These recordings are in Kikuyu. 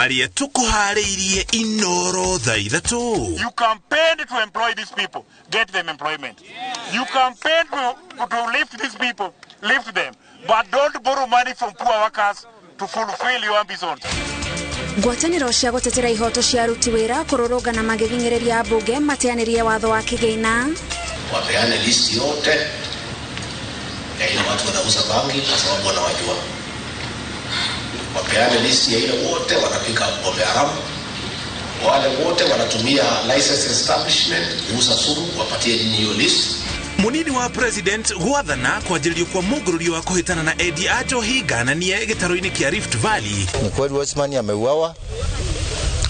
Marĩa tũkũharĩirie Inoro thaa 3. You campaigned to employ these people, get them employment. You campaigned to lift these people, lift them. But don't borrow money from poor workers to fulfill your ambitions. Ngwatanĩro cia gũtetera ihoto cia aruti wĩra kũrũrũngana magĩthing'ĩrĩria mbunge mateanĩrie watho wa kĩgĩna. Wapeane list yote ya ile watu wanauza bangi kwa sababu wanawajua. Wapeane list ya ile wote wanapika pombe haramu, wale wote wanatumia license establishment kuuza sumu, wapatie nini hiyo list. Munini wa president gwathana kwanjĩrĩrio kwa mũngũrũrio wa kũhĩtana na endia a njohi ngananie gĩtaro-inĩ kĩa Rift Valley. Ni kweli Osman ameuawa,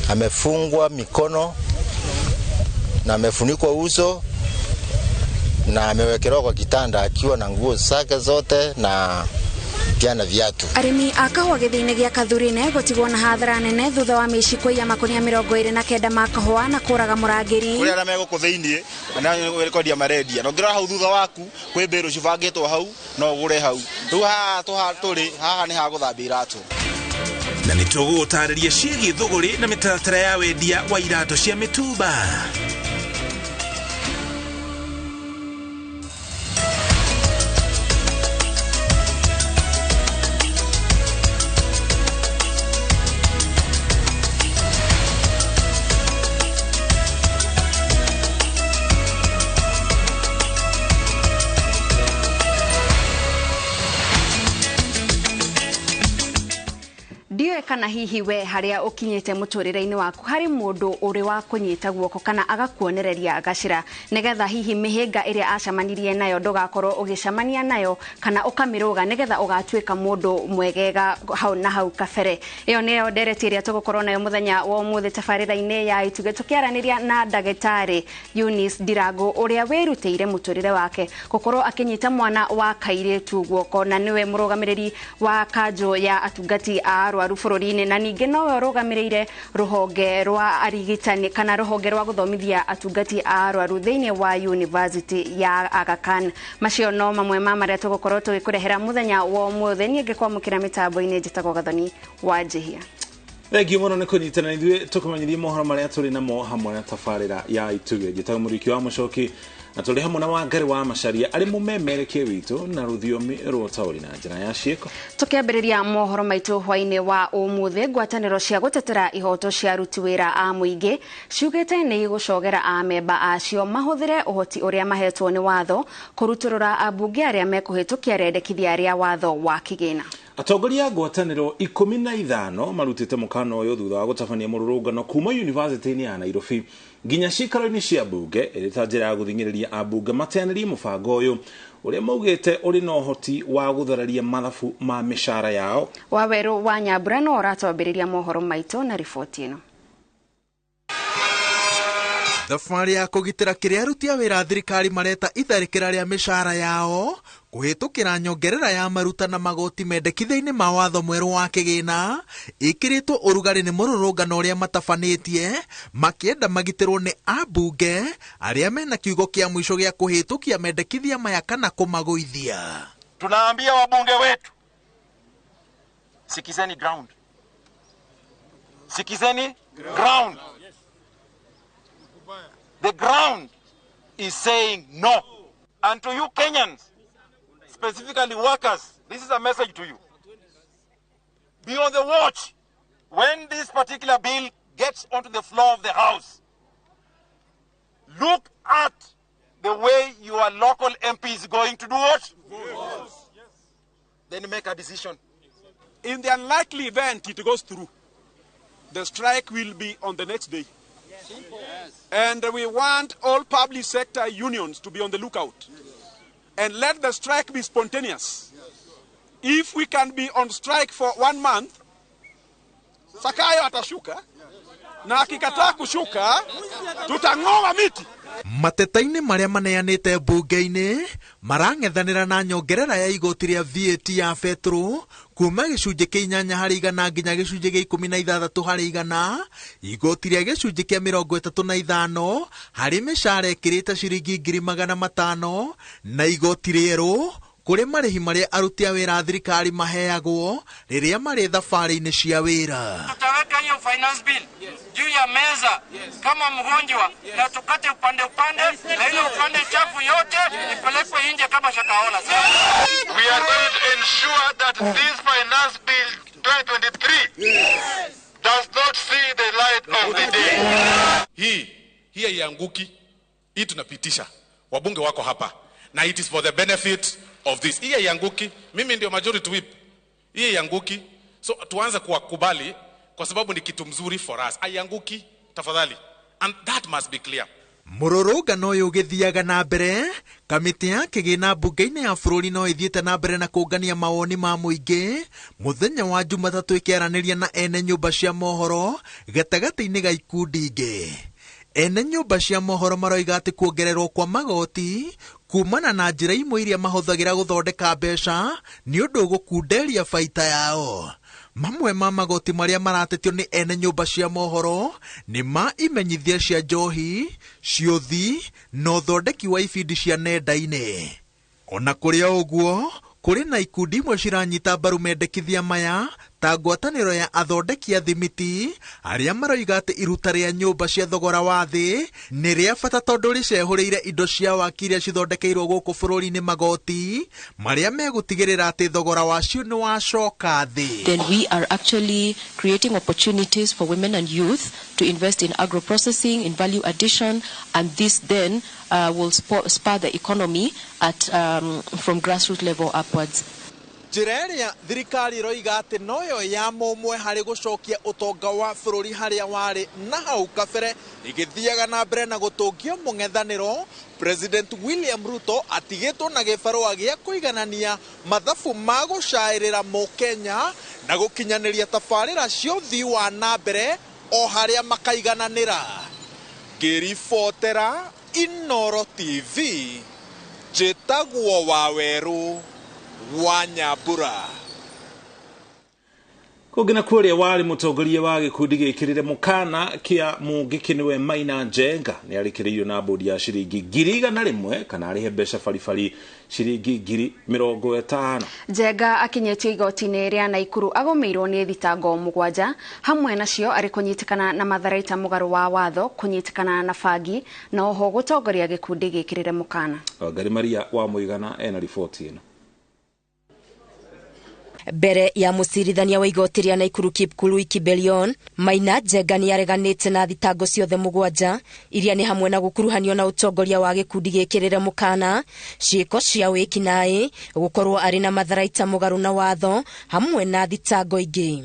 amefungwa mikono na amefunikwa uso na amewekelewa kwa kitanda akiwa na nguo zake zote na pia na viatu. Arĩmi a kahũa gĩthĩi-inĩ gĩa Kathurine gũtigwo na hathara nene thutha wa mĩici kũiya makonia 29 ma kahũa na kũraga mũrangĩri. Kũrĩ arĩa me gũkũ thĩiniĩ na nĩ kwendia marendia, na ũngĩrora hau thutha waku kwĩ mbĩrũ cibangĩtwo hau, no ũgũre hau. Rĩu haha tũrĩ haha nĩ ha gũthambia iratũ. Na nĩ tũgũgũtarĩria ciĩgiĩ thũgũrĩ na mĩtaratara ya wendia wa iratũ cia mĩtumba. Kana hihi we haria ukinyite muturire-ini waku hari mundu uri wa kunyita guoko kana agakuonereria gacira nigetha hihi mihinga iria acamanirie nayo ndugakorwo ugicamania nayo kana ukamiruga nigetha ugatuika mundu mwegega hau na hau kabere. Iyo niyo ndereti iria tugukorwo nayo muthenya wa umuthi tabarira-ini ya Ituge tukiaraniria na ndagitari Eunice Ndirangu uria wirutire muturire wake gukorwo akinyita mwana wa kairitu guoko na niwe murugamiriri wa kanjo ya atungati a arwaru bũrũri-inĩ na ningĩ nowe ũrũgamĩrĩire rũhonge rwa arigitani kana rũhonge rwa gũthomithia atungati a arwaru thĩinĩ wa University ya Aga Khan. Macio no mamwe ma marĩa tũgũkorwo tũgĩkũrehera mũthenya wa ũmũthĩ. Niĩ ngĩkwamũkĩra mĩtambo-inĩ njĩtagwo Gathoni wa Njihia. Thank you mũno nĩ kũnyitana ithuĩ tũkũmenyithie mohoro marĩa tũrĩ namo hamwe na tabarĩra ya Ituge. Njĩtagwo Mũriki wa Mũcoki na tũrĩ hamwe na Wangari wa Macharia arĩ mũmemerekia witũ na rũthiomi rwa ũtaũri na njĩra ya ciĩko. Tũkĩambĩrĩria mohoro maitũ hwainĩ wa ũmũthĩ, ngwatanĩro cia gũtetera ihoto cia aruti wĩra a mũingĩ ciugĩte nĩ igũcogera amemba acio mahũthĩre ũhoti ũrĩa mahetwo nĩ watho kũrutũrũra ambunge arĩa mekũhĩtũkia rĩendekithia rĩa watho wa kĩgĩna. Atongoria a ngwatanĩro 15 marutĩte mũkana ũyũ thutha wa gũtabania mũrũrũngano kuma yunivasĩtĩ-inĩ ya Nairobi nginya ciikaro-inĩ cia mbunge ĩrĩ ta njĩra ya gũthing'ĩrĩria ambunge mateanĩrie mũbango ũyũ ũrĩa maugĩte ũrĩ na ũhoti wa gũthararia mathabu ma mĩcara yao. Wawerũ wa Nyambura no ũratwambĩrĩria mohoro maitũ na riboti ĩno. Thabarĩ ya kũgitĩra kĩrĩa aruti a wĩra a thirikari mareta itharĩkĩra rĩa mĩcara yao kũhĩtũkĩra nyongerera ya maruta na magoti mendekithia-inĩ ma watho mwerũ wa kĩgĩna ĩkĩrĩtwo ũrugarĩ nĩ mũrũrũngano ũrĩa matabanĩtie makĩenda magitĩrwo nĩ ambunge arĩa mena kiugo kĩa mũico gĩa kũhĩtũkia mendekithia maya kana kũmagũithia. Tunaambia wabunge wetu, sikizeni ground, sikizeni ground. The ground is saying no. And to you Kenyans, specifically workers, this is a message to you. Be on the watch when this particular bill gets onto the floor of the House. Look at the way your local MP is going to do what? Yes. Then make a decision. In the unlikely event it goes through, the strike will be on the next day. Yes. And we want all public sector unions to be on the lookout. Yes. And let the strike be spontaneous. Yes. If we can be on strike for 1 month, Sakayo atashuka, na akikataa kushuka, tutang'oa miti. Mateta-inĩ marĩa maneanĩte mbunge-inĩ marang'ethanĩra na nyongerera ya igoti rĩa VAT ya betũrũ kuma gĩcunjĩ kĩa 8 harĩ igana nginya gĩcunjĩ gĩa 16 harĩ igana, igoti rĩa gĩcunjĩ kĩa 35 harĩ mĩcara ĩkĩrĩte ciringi 500,000 na igoti rĩerũ kũrĩ marĩhi marĩa aruti a wĩra a thirikari maheagwo rĩrĩa marĩ thabarĩ-inĩ cia wĩra. Tutaweka hiyo finance bill juu ya meza kama mgonjwa, na tukate upande upande, na ile upande chafu yote ipelekwe nje kama Shakahola. We are going to ensure that this finance bill 2023 does not see the light of the day. Hii haianguki, hii tunapitisha. Wabunge wako hapa na it is for the benefit of this. Hii haianguki, mimi ndio majority whip. Hii haianguki, so tuanze kuwakubali kwa sababu ni kitu mzuri for us. Haianguki, tafadhali, and that must be clear. Mũrũrũngano ũyũ ũgĩthiaga na mbere, kamĩtĩ ya kĩgĩna mbunge-inĩ ya bũrũri no ĩthiĩte na mbere na kũngania mawoni ma mũingĩ mũthenya wa Jumatatũ ĩkĩaranĩria na ene nyũmba cia mohoro gatagatĩ-inĩ ga ikundi ingĩ. Ene nyũmba cia mohoro maroiga atĩ kuongererwo kwa magoti kumana na njĩra imwe iria mahũthagĩra gũthondeka mbeca nĩ ũndũ ũgũkunderia baita yao. Mamwe ma magoti marĩa maratetio nĩ ene nyũmba cia mohoro nĩ ma imenyithia cia njohi, ciũthi na ũthondeki wa ibindi cia nenda-inĩ. Ona kũrĩ o ũguo, kũrĩ na ikundi imwe ciranyita mbaru mendekithia maya ta ngwatanĩro ya athondeki a thimiti arĩa maroiga atĩ iruta rĩa nyũmba cia thogora wa thĩ nĩ rĩa bata tondũ rĩcehũrĩire indo cia waki iria cithondekeirwo gũkũ bũrũri-inĩ magoti marĩa megũtigĩrĩra atĩ thogora wacio nĩ wacoka thĩ. Then we are actually creating opportunities for women and youth to invest in agro-processing, in value addition, and this then will spur the economy at from grassroots level upwards. Njĩra ĩrĩa thirikari ĩroiga atĩ noyo ya mũmwe harĩ gũcokia ũtonga wa bũrũri harĩa warĩ na hau kabere ĩgĩthiaga na mbere na gũtũngio mũng'ethanĩro, President William Ruto atigĩtwo na gĩbarũa gĩa kũiganania mathabu ma gũcaĩrĩra mũkenya na gũkinyanĩria tabarĩra cia ũthii wa na mbere o harĩa makaigananĩra. Ngĩribotera Inooro TV, njĩtagwo Wawerũ wa Nyambura. Kũngĩ na kũrĩa warĩ mũtongoria wa gĩkundi gĩkĩrĩre mũkana kĩa Mũngĩkĩ nĩwe Maina Njenga nĩ arĩkĩrĩirio na mbũndi ya ciringi 100,000 kana arĩhe mbeca baribari ciringi 50,000. Njenga akinyĩtio igoti-inĩ rĩa Naikuru agũmĩirwo nĩ thitango 7 hamwe nacio arĩ kũnyitĩkana na matharaita mũgarũ wa watho, kũnyitĩkana na bangi na oho gũtongoria gĩkundi gĩkĩrĩre mũkana. Wangari Maria wa Mũigana ena riboti ĩno. Mbere ya mũcirithania wa igoti rĩa Naikuru Kipkurui Kibelion, Maina Njenga nĩareganĩte na thitango ciothe 7 iria nĩ hamwe na gũkuruhanio na ũtongoria wa gĩkundi gĩkĩrĩre mũkana, ciĩko cia wĩkinaĩ, gũkorwo arĩ na matharaita mũgarũ na watho hamwe na thitango ingĩ.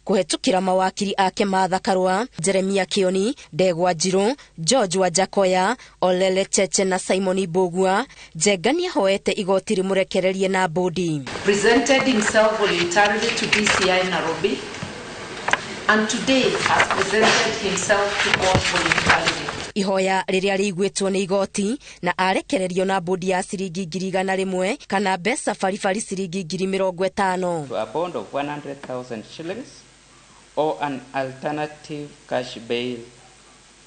Kũhetũkĩra mawakiri ake Martha Karua, Jeremia Kioni, Ndegwa Njirũ, George Wajakoya, Olele Cheche na Simon Mbugua, Njenga nĩahoete igoti rĩmũrekererie na mbũndi. Presented himself voluntarily to DCI Nairobi and today has presented himself to court voluntarily. Ihoya rĩrĩa rĩiguĩtwo nĩ igoti na arekererio na mbũndi ya ciringi 100,000 kana mbeca baribari ciringi 50,000. To a bond of 100,000 shillings or an alternative cash bail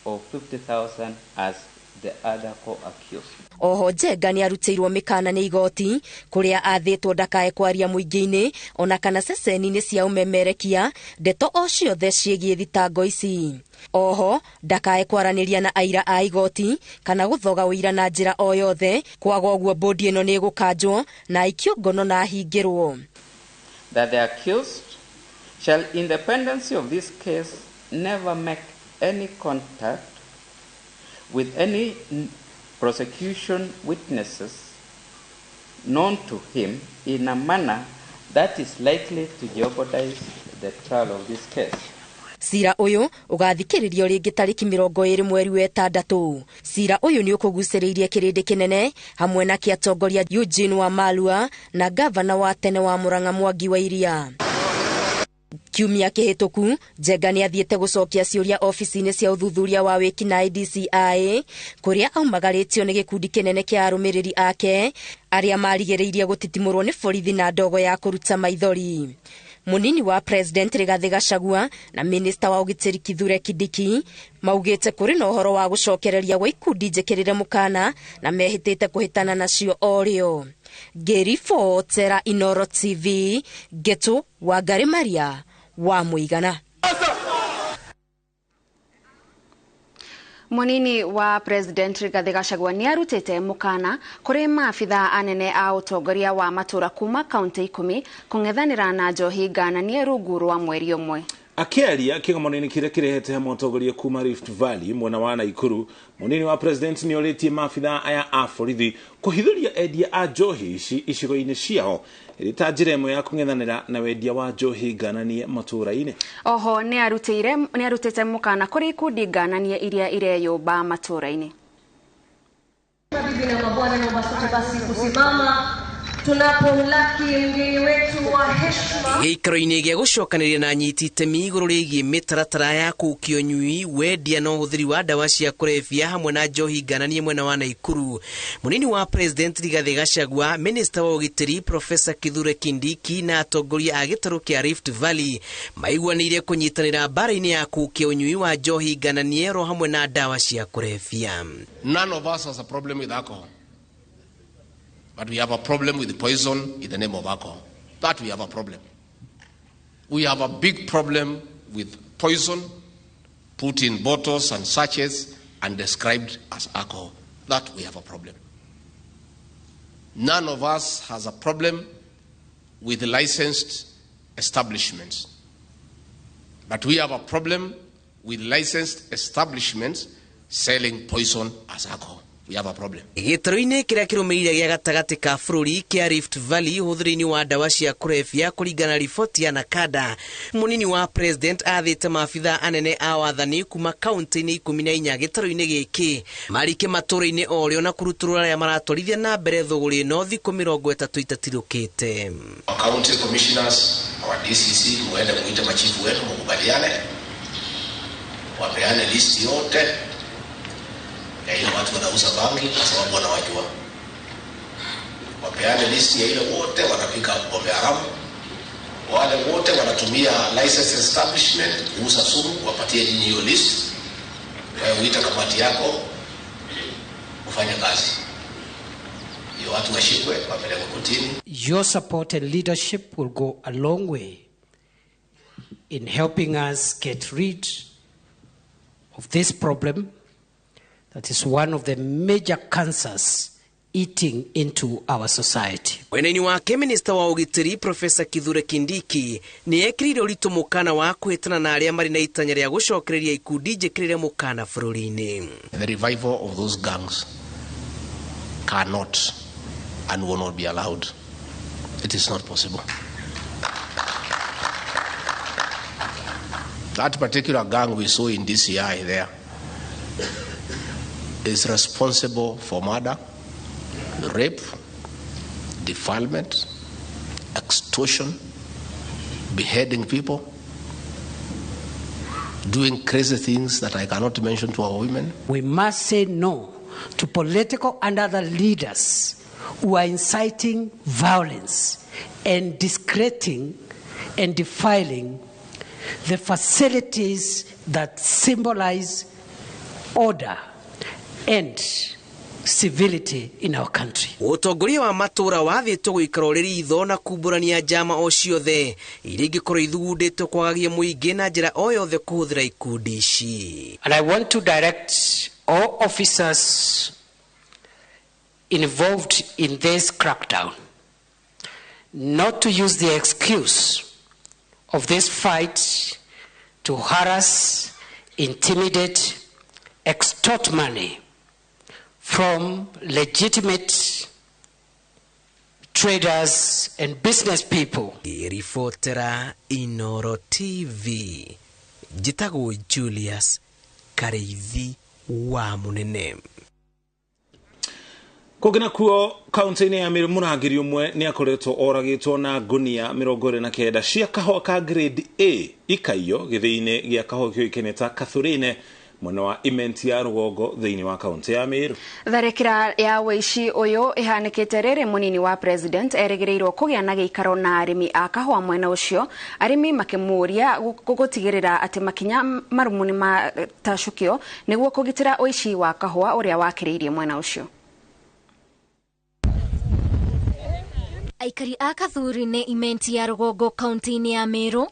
of 50,000 as the other co-accused. Oho Njenga nĩarutĩirwo mĩkana nĩ igoti kũrĩa athĩtwo ndakae kwaria mũingĩ-inĩ ona kana ceceni-inĩ cia ũmemerekia ndeto o ciothe ciĩgiĩ thitango ici. Oho ndakae kwaranĩria na aira a igoti kana gũthoga ũira na njĩra o yothe, kwaga ũguo mbũndi ĩno nĩ ĩgũkanjwo na aikio ngono na ahingĩrwo. That the accused shall in the pendency of this case never make any contact with any prosecution witnesses known to him in a manner that is likely to jeopardize the trial of this case. Cira ũyũ ũgathikĩrĩrio rĩngĩ tarĩki 26 mweri wa 6. Cira ũyũ nĩ ũkũgucĩrĩirie kĩrĩndĩ kĩnene hamwe na kĩa atongoria Eugene Wamalwa na gavana wa tene wa Murang'a Mwangi wa Iria. Kiumia kĩhĩtũku Njenga nĩathiĩte gũcokia ciũria ofici-inĩ cia ũthuthuria wa wĩkinaĩ DCI kũrĩa aumagarĩtio nĩ gĩkundi kĩnene kĩa arũmĩrĩri ake arĩa marigĩrĩirie gũtitimũrwo nĩ borithi na ndogo ya kũruta maithori. Munini wa President Rigathi Gachagua na Minister wa Ũgitĩri Kithure Kindiki maugĩte kũrĩ na ũhoro wa gũcokereria gwa ikundi njĩkĩrĩre mũkana na mehĩtĩte kũhĩtana nacio o rĩo. Ngĩribotera Inoro TV, Ngetu Wangari Maria wa Mũigana. Munini wa President Rigathi Gachagua nĩ arutĩte mũkana kũrĩ maabithaa anene a ũtongoria wa matũra kuma kaunti 10 kũng'ethanĩra na njohi ngananie rungu rwa mweri ũmwe. Akĩaria kĩgomano-inĩ kĩrĩa kĩrehete hamwe atongoria kuma Rift Valley mwena wa Naikuru, munini wa President nĩ orĩtie maabithaa aya a borithi kũhithũria endia a njohi ici icigo-inĩ ciao ĩrĩ ta njĩra ĩmwe ya kũng'ethanĩra na wendia wa njohi ngananie matũũra-inĩ. Oho nĩ arutĩte mũkana kũrĩ ikundi ngananie iria ireyũmba matũũra-inĩ. Mabibi na mabwana, naomba sote basi kusimama tunapomlaki mgeni wetu wa heshima. Gĩikaro-inĩ gĩa gũcokanĩrĩria na anyiti itemi igũrũ rĩgiĩ mĩtaratara ya kũũkia ũnyui, wendia na ũhũthĩri wa ndawa cia kũrebia hamwe na njohi ngananie mwena wa Naikuru, munini wa President Rigathi Gachagua, Minister wa Ũgitĩri Professor Kithure Kindiki na atongoria a gĩtarũ kĩa Rift Valley maiguanĩire kũnyitanĩra mbara-inĩ ya kũũkia ũnyui wa njohi ngananie ro hamwe na ndawa cia kũrebia. None of us has a problem with alcohol. But we have a problem with poison in the name of alcohol. That we have a problem. We have a big problem with poison put in bottles and sachets and described as alcohol. That we have a problem. None of us has a problem with licensed establishments. But we have a problem with licensed establishments selling poison as alcohol. We have a problem. Gĩtarũ-inĩ kĩrĩa kĩrũmĩrĩire gĩa gatagatĩ ka bũrũri kĩa Rift Valley ũhũthĩri-inĩ wa ndawa cia kũrebia kũringana na riboti ya NACADA, munini wa President athĩte maabithaa anene a wathani kuma kaunti-inĩ 14 gĩtarũ-inĩ gĩkĩ marike matũũra-inĩ o rĩo na kũrutũrũra arĩa maratwarithia na mbere thũgũrĩ ĩno thikũ 30 itatirũkĩte. Our county commissioners, our DCC, muende muite machifu wenu mukubaliane, wapeane list yote ya ile watu wanauza bangi kwa sababu wanawajua. Wapeane listi ya ile wote wanapika pombe haramu, wale wote wanatumia license establishment kuuza sumu, wapatie nyinyi hiyo list. Wewe uita kamati yako ufanye kazi. Hiyo watu washikwe wapelekwe kotini. Your support and leadership will go a long way in helping us get rid of this problem. That is one of the major cancers eating into our society. Mwena-inĩ wake Minister wa Ũgitĩri Professor Kithure Kindiki nĩ ekĩrĩire ũritũ mũkana wa kũhĩtana na arĩa marĩ na itanya rĩa gũcokereria ikundi njĩkĩrĩre mũkana bũrũri-inĩ. The revival of those gangs cannot and will not be allowed. It is not possible. That particular gang we saw in DCI there is responsible for murder, rape, defilement, extortion, beheading people, doing crazy things that I cannot mention to our women. We must say no to political and other leaders who are inciting violence and discrediting and defiling the facilities that symbolize order and civility in our country. Ũtongoria wa matũũra wathĩtwo gũikara ũrĩ ritho na kumbũrania njama o ciothe iria ingĩkorwo ithugundĩtwo kwagagia mũingĩ na njĩra o yothe kũhũthĩra ikundi ici. And I want to direct all officers involved in this crackdown not to use the excuse of this fight to harass, intimidate, extort money from legitimate traders and business people. Ribotera Inoro TV, njĩtagwo Julius Kareithi wa Munene. Kũngĩ nakuo kaunti-inĩ ya Meru mũrangĩri ũmwe nĩ akoretwo oragĩtwo na ngunia 29 cia kahũa ka grade A ikaiyo gĩthĩi-inĩ gĩa kahũa kĩoĩkaine ta Kathurine Mwena wa Imenti ya Rũgongo thĩinĩ wa kaunti ya Meru. Tharĩkĩra ya wĩici ũyũ ĩhanĩkĩte rĩrĩ mũnini wa president erĩgĩrĩirwo kũgĩa na gĩikaro na arĩmi a kahũa mwena ũcio, arĩmi makĩmũũria gũtigĩrĩra atĩ makinya marũmu nĩmatacũkio nĩguo kũgitĩra ũici wa kahũa ũrĩa wakĩrĩirie mwena ũcio. Aikari a Kathuri-inĩ Imenti ya Rũgongo kaunti-inĩ ya Meru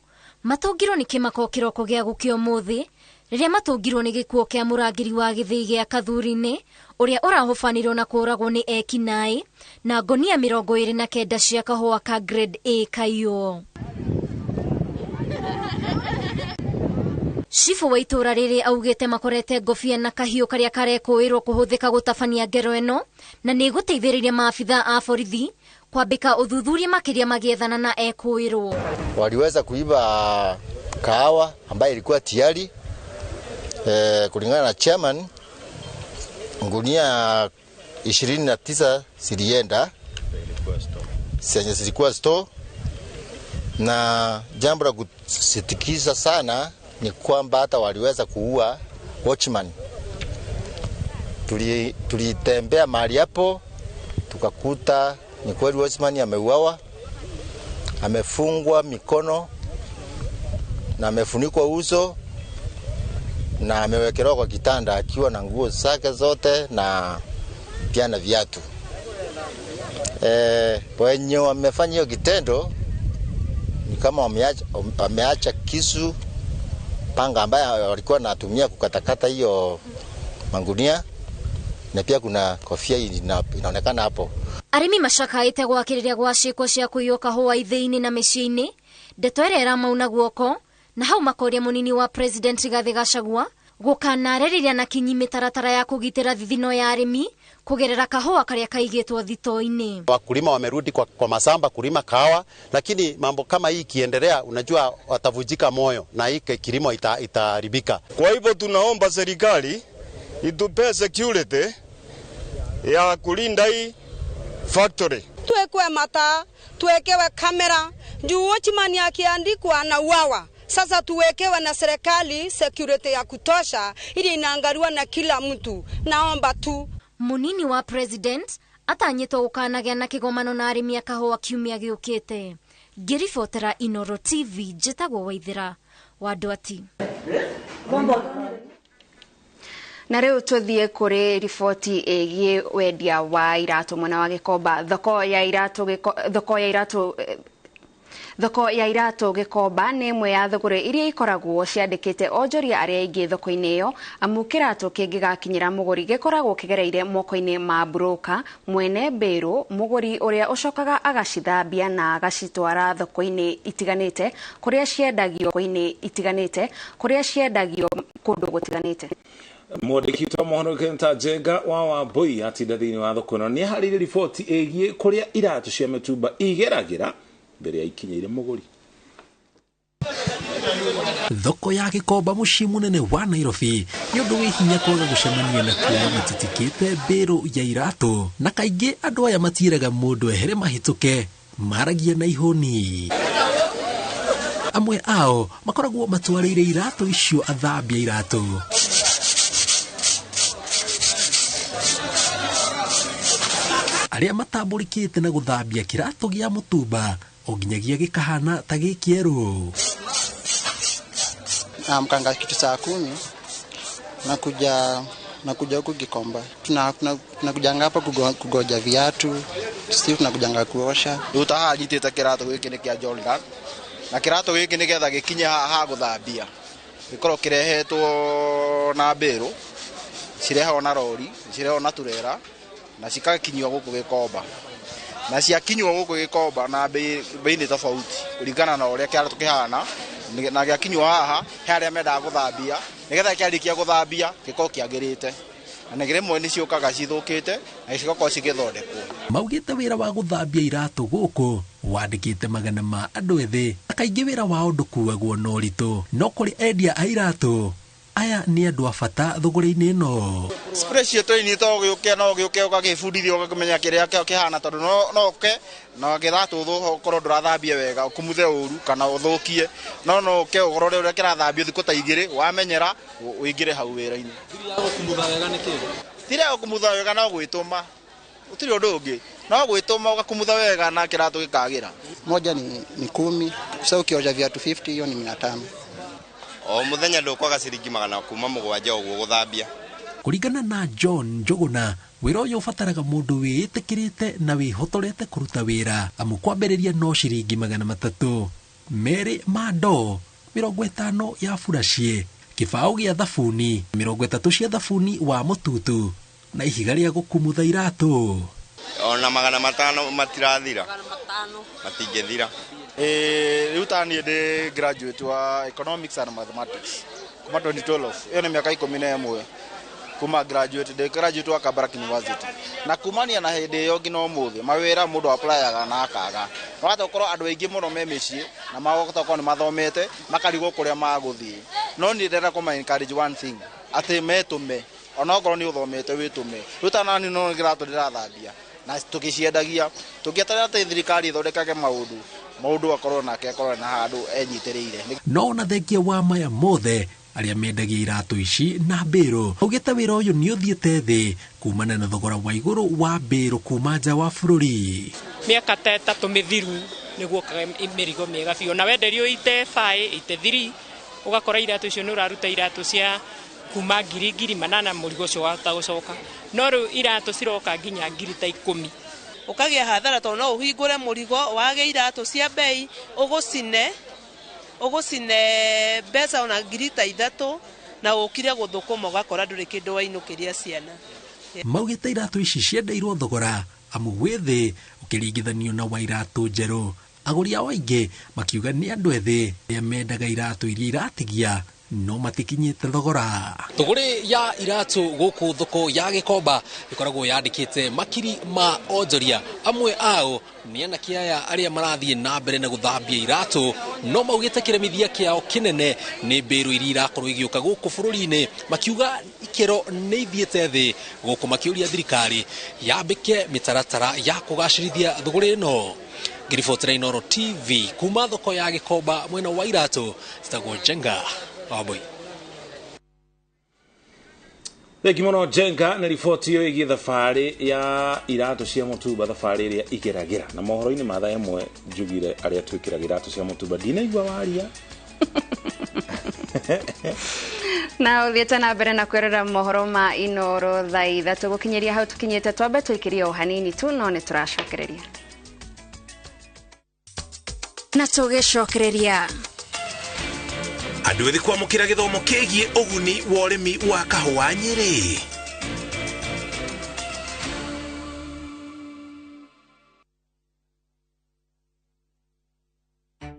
matũngirwo nĩ kĩmako kĩroko gĩa gũkĩa ũmũthĩ rĩrĩa matũngirwo nĩ gĩkuũ kĩa mũrangĩri wa gĩthĩi gĩa Kathuri-inĩ ũrĩa ũrahobanĩrio na kũũragwo nĩ eki-naĩ na ngonia 29 cia kahũa ka grade A kaiywo. Cibũ wa itũũra rĩrĩ augĩte makorete ngobia na kahiũ karĩa karekũĩrwo kũhũthĩka gũtabania ngero ĩno na nĩ gũteithĩrĩria maabitha a borithi kwambĩka ũthuthuria makĩria magĩethana na ekũĩrwo. Waliweza kuiba kahawa ambayo ilikuwa tayari. Kulingana na chairman, ngunia 29 zilienda zenye zilikuwa store, na jambo la kusitikisha sana ni kwamba hata waliweza kuua watchman. Tulitembea mahali hapo tukakuta ni kweli watchman ameuawa, amefungwa mikono na amefunikwa uso na amewekelewa kwa kitanda akiwa na nguo zake zote na pia na viatu. Wenye wamefanya hiyo kitendo ni kama wameacha kisu, panga ambayo walikuwa wanatumia kukatakata hiyo mangunia, na pia kuna kofia inaonekana hapo. Arĩmi macakaĩte gwakĩrĩria gwa ciĩko cia kũiywo kahũa ithĩi-inĩ na mĩciĩ-inĩ, ndeto ĩrĩa ĩramauna guoko na hau makoria mũnini wa president Rigathĩ Gachagua gũkanarĩrĩria na kinyi mĩtaratara ya kũgitĩra thithino ya arĩmi kũgerera kahũa karĩa kaigĩtwo thito-inĩ. Wakulima wamerudi kwa masamba kulima kahawa, lakini mambo kama hii ikiendelea, unajua watavujika moyo na hii kilimo itaharibika. Kwa hivyo tunaomba serikali itupe security ya kulinda hii factory. Tuwekwe mataa, tuwekewe kamera, juu watchman akiandikwa na uawa. Sasa tuwekewe na serikali security ya kutosha ili inaangaliwa na kila mtu. Naomba tu. Munini wa president atanyĩtwo gũkanagĩa na kĩgomano na arĩmi a kahũa kiumia gĩũkĩte. Ngĩribotera Inoro TV njĩtagwo Waithĩra wa Ndwati. Na rĩu tũthiĩ kũrĩ riboti ĩgiĩ wendia wa iratũ mwena wa Gĩkomba. Thoko ya iratũ Gĩkomba nĩ ĩmwe ya thũgũrĩ iria ikoragwo ciandĩkĩte onjoria arĩa aingĩ thoko-inĩ ĩyo, amu kĩratũ kĩngĩgakinyĩra mũgũri gĩkoragwo kĩgereire moko-inĩ ma broker mwene mbĩrũ, mũgũri ũrĩa ũcokaga agacithambia na agacitwara thoko-inĩ itiganĩte kũrĩa ciendagio kũndũ gũtiganĩte. Mwandĩki witũ wa mohoro Kenta Njenga wa Wambui atinda thĩinĩ wa thoko ĩno nĩ aharĩirie riboti ĩgiĩ kũrĩa iratũ cia mĩtumba igeragĩra mbere ya ikinyĩire mũgũri. Thoko ya Gĩkomba mũciĩ mũnene wa Nairobi nĩ ũndũ wĩ hinya kwaga gũcemania na kuona matitikĩte mbĩrũ ya iratũ, na kaingĩ andũ aya matiĩraga mũndũ ehere mahĩtũke, maragia na ihũni. Amwe ao makoragwo matwarĩire iratũ icio athambia iratũ. Arĩa matambũrĩkĩte na gũthambia kĩratũ gĩa mũtumba o nginyagia gĩkahana ta gĩ kĩerũ. Naamkanga kitu saa 10 nakuja huku Gikomba. Tunakujanga hapa kugoja viatu, sisi tunakujanga kuosha. Rĩu ta haha nyitĩte kĩratũ gĩkĩ nĩ kĩa Jordan, na kĩratũ gĩkĩ nĩgetha gĩkinye haha gũthambia gĩkorwo kĩrehetwo na mbĩrũ, cirehagwo na rori, cirehagwo na turera na cikakinyio gũkũ Gĩkomba. Na ciakinywo gũkũ Gĩkomba na bei nĩ tofauti kũringana na ũrĩa kĩratũ kĩhana, na gĩakinywo haha he arĩa mendaga gũthambia nĩgetha kĩarĩkia gũthambia gĩkorwo kĩagĩrĩte, na rĩmwe nĩ ciũkaga cithũkĩte na cigakorwo cigĩthondekwo. Maugĩte wĩra wa gũthambia iratũ gũkũ wandĩkĩte magana ma andũ ethĩ, na kaingĩ wĩra wao ndũkuagwo na ũritũ, no kũrĩ endia a iratũ Aya nĩ andũ a bata thũgũrĩ-inĩ ĩno. Spray citũ ini to gĩũke no gĩũke ũgagĩbundithio ũgakĩmenya kĩrĩa kĩhana tondũ no ũke na kĩratũ ũkorwo ndũrathambia wega ũkumuthe ũru kana ũthũkie no no ũke ũrore ũrĩa kĩrathambio thikũ ta igĩrĩ wamenyera ũingĩre hau wĩra-inĩ. Thiri ya gũkumutha wega no gwĩtũma gũtirĩ ũndũ ũngĩ no gwĩtũma ũgakumutha wega na kĩratũ gĩkagĩra. Moja ni 10, sasa ukiosha viatu 50 hiyo ni 500. O muthenya ndukwaga ciringi 700 kuma ũguo gũthambia. Kũringana na John Njuguna, wĩra ũyũ ũbataraga mũndũ wĩĩtĩkĩrĩte na wĩhotorete kũruta wĩra amu kwambĩrĩria no ciringi 300, 2 ma ndoo, 50 ya buraciĩ, kĩbaũ gĩa thabuni, 30 cia thabuni wa mũtutu na ihiga rĩa gũkumutha iratũ. Ona 500 matirathira, matingĩthira. Rĩu ta niĩ ndĩ graduate wa economics and mathematics kuma 2012, ĩyo nĩ mĩaka 11 kuma graduate, ndĩ graduate wa Kabarak University na kumania na hĩndĩ ĩyo nginya ũmũthĩ mawĩra mũndũ applyaga na akaga. Wahota gũkorwo andũ aingĩ mũno me mĩciĩ na mahota gũkorwo nĩ mathomete makarigwo kũrĩa magũthiĩ, no niĩ ndĩrenda kũma encourage one thing atĩ metũme onokorwo nĩ ũthomete wĩtũme. Rĩu ta nani no kĩratũ ndĩrathambia na tũgĩciendagia tũngĩeterera atĩ thirikari ĩthondekage maũndũ maũndũ akorwo nake akorwo na handũ enyitĩrĩire. No ona thengia wa maya mothe arĩa mendagia iratũ ici na mbĩrũ augĩte wĩra ũyũ nĩ ũthiĩte thĩ kumana na thogora wa igũrũ wa mbĩrũ kuma nja wa bũrũri. Mĩaka ta 3 mĩthiru nĩguo okaga mĩrigo mĩega biũ na wenderio ite 5 ite 3 ũgakora iratũ icio nĩ ũraruta iratũ cia kuma 8,000 mũrigo ũcio wahota gũcoka, no rĩu iratũ ciroka nginya 10,000. Ũkagĩa hathara tondũ no ũhingũre mũrigo wage iratũ cia bei ũgũcine mbeca ona 3,000 na ũkire gũthũkũma ũgakora ndũrĩ kĩndũ wainũkĩria ciana. Maugĩte iratũ ici ciendeirwo thogora amu wĩ thĩ ũkĩringithanio na wa iratũ njerũ. Agũri ao aingĩ makiuga nĩ andũ ethĩ arĩa mendaga iratũ iria iratigia no matikinyĩte thogora. Thũgũrĩ ya iratũ gũkũ thoko ya Gĩkomba ĩkoragwo yandĩkĩte makiri ma onjoria. Amwe ao nĩ anake aya arĩa marathiĩ na mbere na gũthambia iratũ no maugĩte kĩremithia kĩao kĩnene nĩ mbĩrũ iria irakorwo igĩũka gũkũ bũrũri-inĩ, makiuga ikĩro nĩ ithiĩte thĩ gũkũ makĩũria thirikari yambĩke mĩtaratara ya kũgacĩrithia thũgũrĩ ĩno. Ngĩribotera Inooro TV kuma thoko ya Gĩkomba mwena wa iratũ, citagwo Njenga Wambui. Thengi mũno Njenga na riboti ĩyo ĩgiĩ thabarĩ ya iratũ cia mũtumba, thabarĩ ĩrĩa igeragĩra. Na mohoro-inĩ ma thaa 1 njugire arĩa twĩkĩraga iratũ cia mũtumba ndinaigua waria. Na ũthiĩte na mbere na kwĩrora mohoro ma Inooro thaa 3 gũkinyĩria hau tũkinyĩte, twambe tũikĩrie o hanini tu no nĩ tũracokereria. Na tũgĩcokereria andũ ethĩ kwamũkĩra gĩthomo kĩgiĩ ũguni wa ũrĩmi wa kahũa Nyĩrĩ.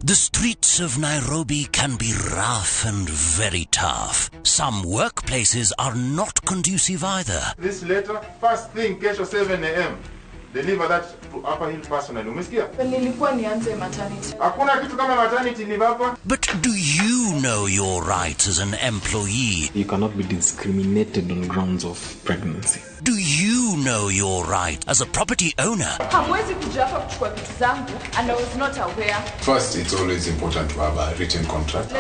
The streets of Nairobi can be rough and very tough. Some workplaces are not conducive either. This letter, first thing, kesho 7 a.m. Deliver that to Upper Hill personally. Umesikia? Nilikuwa nianze maternity. Hakuna kitu kama maternity leave hapa. But do you know your rights as an employee? You cannot be discriminated on grounds of pregnancy. Do you know your right as a property owner? Hamwezi kuja hapa kuchukua vitu zangu and I was not aware. First, it's always important to have a written contract.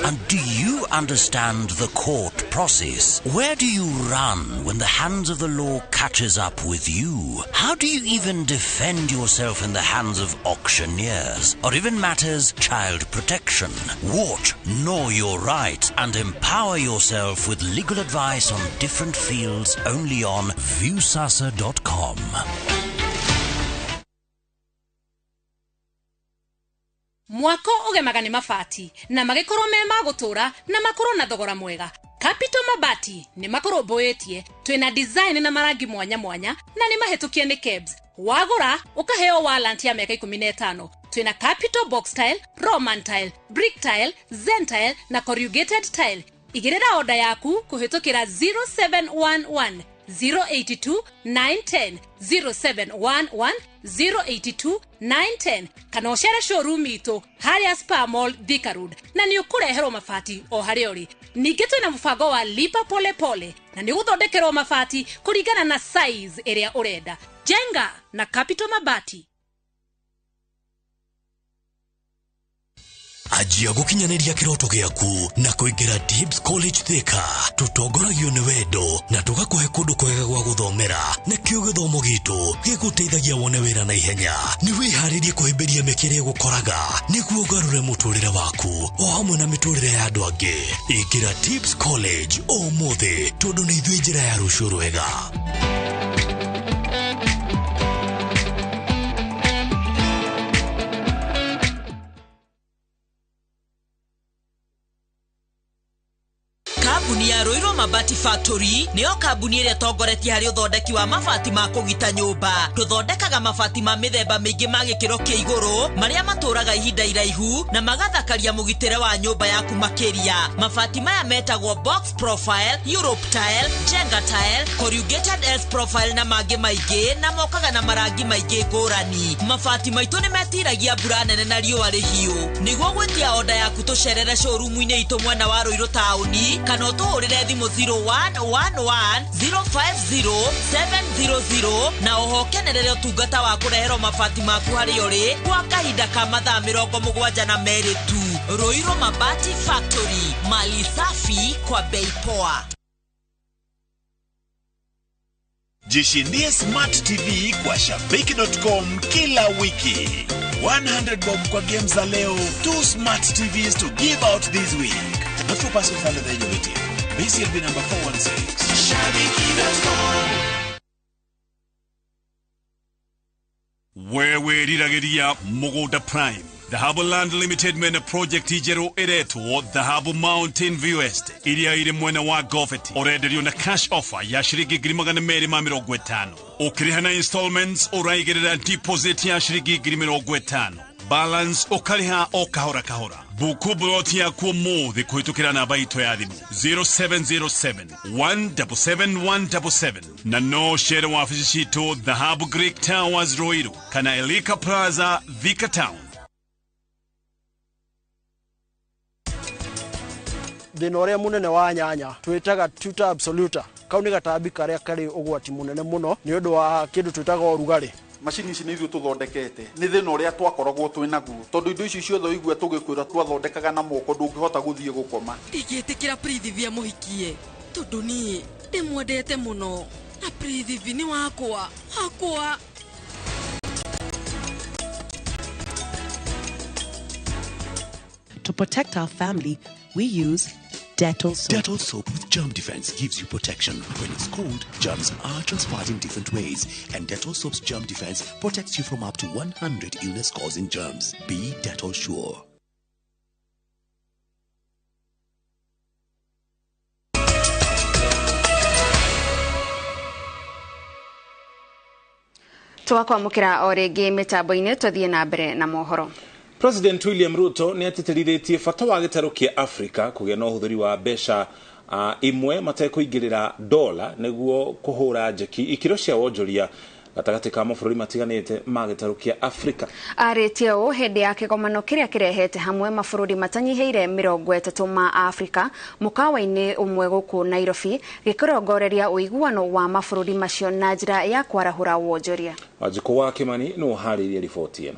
And do you understand the court process? Where do you run when the hands of the law catches up with you? How do you even defend yourself in the hands of auctioneers or even matters child protection? Watch Know Your Right and empower yourself with legal advice on different fields only on viewsasa.com. Mwako ũgemaga nĩ mabati na magĩkorwo me ma gũtũra na makorwo na thogora mwega. Capital Mabati nĩ makũrũmbũĩtie, twĩna design na marangi mwanya mwanya na nĩ mahĩtũkie nĩ KEBS. Wagũra ũkaheo warrant ya mĩaka 15. Twĩna Capital Box Tile, Roman Tile, Brick Tile, Zen Tile na Corrugated Tile. Igĩrĩra oda yaku kũhĩtũkĩra 0711 082 910 0711 082 910 kana ũcere showroom itũ harĩa Spa Mall Thika Road na nĩ ũkũreherwo mabati o harĩa ũrĩ. Ningĩ twĩna mũbango wa lipa pole pole na nĩ ũgũthondekerwo mabati kũringana na size ĩrĩa ũrenda. Jenga na Capital Mabati. Anjia gukinyaniria kiroto giaku na kuingira Dibs College Thika. Tutongoragio ni wendo na tugakuhe kundu kwega gwa guthomera, nakio githomo gitu giguteithagia wone wira na ihenya. Ni wiharirie kuhimbiria mĩeke ĩrĩa ĩgũkoraga nĩguo ũgarũre mũtũrĩre waku o hamwe na mĩtũrĩre ya andũ angĩ. Ingĩra Dibs College ũmũthĩ tondũ nĩ ithuĩ njĩra ya rũciũ rwega. Kambuni ya Ruiru Mabati Factory niyo kambuni ĩrĩa ĩtongoretie harĩ ũthondeki wa mabati ma kũgita nyũmba. Tũthondekaga mabati ma mĩthemba mĩingĩ ma gĩkĩro kĩa igũrũ marĩa matũraga ihinda iraihu na magathakaria mũgitĩre wa nyũmba yaku makĩria. Mabati maya metagwo box profile, Europe tile, Jenga tile, corrugated S profile na mangĩ maingĩ, na mokaga na marangi maingĩ ngũrani. Mabati maitũ nĩ metiragia mbura nene na riũa rĩhiũ. Nĩguo gwĩtia oda yaku tũcerere showroom-inĩ itũ mwena wa Ruiru taũni kana ũtũhũrĩre thimũ 0111 050 700 na oho kenerere ũtungata wa kũreherwo mabati maku harĩa ũrĩ kwa kahinda ka mathaa 72 tu. Ruiru Mabati Factory, mali safi kwa bei poa. Jishindie Smart TV kwa Shabiki.com kila wiki. 100 bob kwa games za leo, 2 Smart TVs to give out this week. Not for persons under the age of 18. BCLB number 416. Shabiki.com. Wewe riragĩria Mũgũnda Prime. Dhahabu Land Limited mena project njerũ ĩretwo Dhahabu Mountain View Estate iria ĩrĩ mwena wa Goveti. Ũrenderio na cash offer ya ciringi 250,000. Ũkĩrĩha na installments ũraigĩrĩra deposit ya ciringi 50,000. Balance ũkarĩha o kahora kahora. Buku buloti yaku ũmũthĩ kũhĩtũkĩra namba itũ ya thimũ 0707 177 177 na no cere wabici citũ Dhahabu Greek Towers Ruiru kana Elika Plaza Thika Town. Thĩna ũrĩa mũnene wa nyanya twĩtaga tuta absoluta. Kau nĩ gatambi karĩa karĩ ũgwati mũnene mũno nĩ ũndũ wa kĩndũ twĩtaga ũrugarĩ. Macini ici nĩ ithuĩ tũthondekete nĩ thĩna ũrĩa twakoragwo twĩ naguo tondũ indo ici ciothe ũigua tũgĩkwĩra twathondekaga na moko ndũngĩhota gũthiĩ gũkoma. Ndingĩtĩkĩra Prithvi amũhikie tondũ niĩ ndĩmwendete mũno na Prithvi nĩ wakwa wakwa. To protect our family, we use Dettol soap. Dettol soap with germ defense gives you protection. When it's cold, germs are transferred in different ways, and Dettol soap's germ defense protects you from up to 100 illness-causing germs. Be Dettol sure. Twakwamũkĩra o rĩngĩ mĩtambo-inĩ tũthiĩ na mbere na mohoro. President William Ruto nĩ atĩtĩrithĩtie bata wa gĩtarũ kĩa Afrika kũgĩa na ũhũthĩri wa mbeca imwe matekũingĩrĩra dola nĩguo kũhũra njeki ikĩro cia wonjoria gatagatĩ ka mabũrũri matiganĩte ma gĩtarũ kĩa Afrika. Arĩtie ũũ hĩndĩ ya kĩgomano kĩrĩa kĩrehete hamwe mabũrũri matanyihĩire 30 ma Afrika mũkawa-inĩ ũmwe gũkũ Nairobi gĩkĩrongoreria ũiguano wa mabũrũri macio na njĩra ya kwarahũra wonjoria. Wanjikũ wa Kĩmani nĩ ũharĩirie riboti ĩno.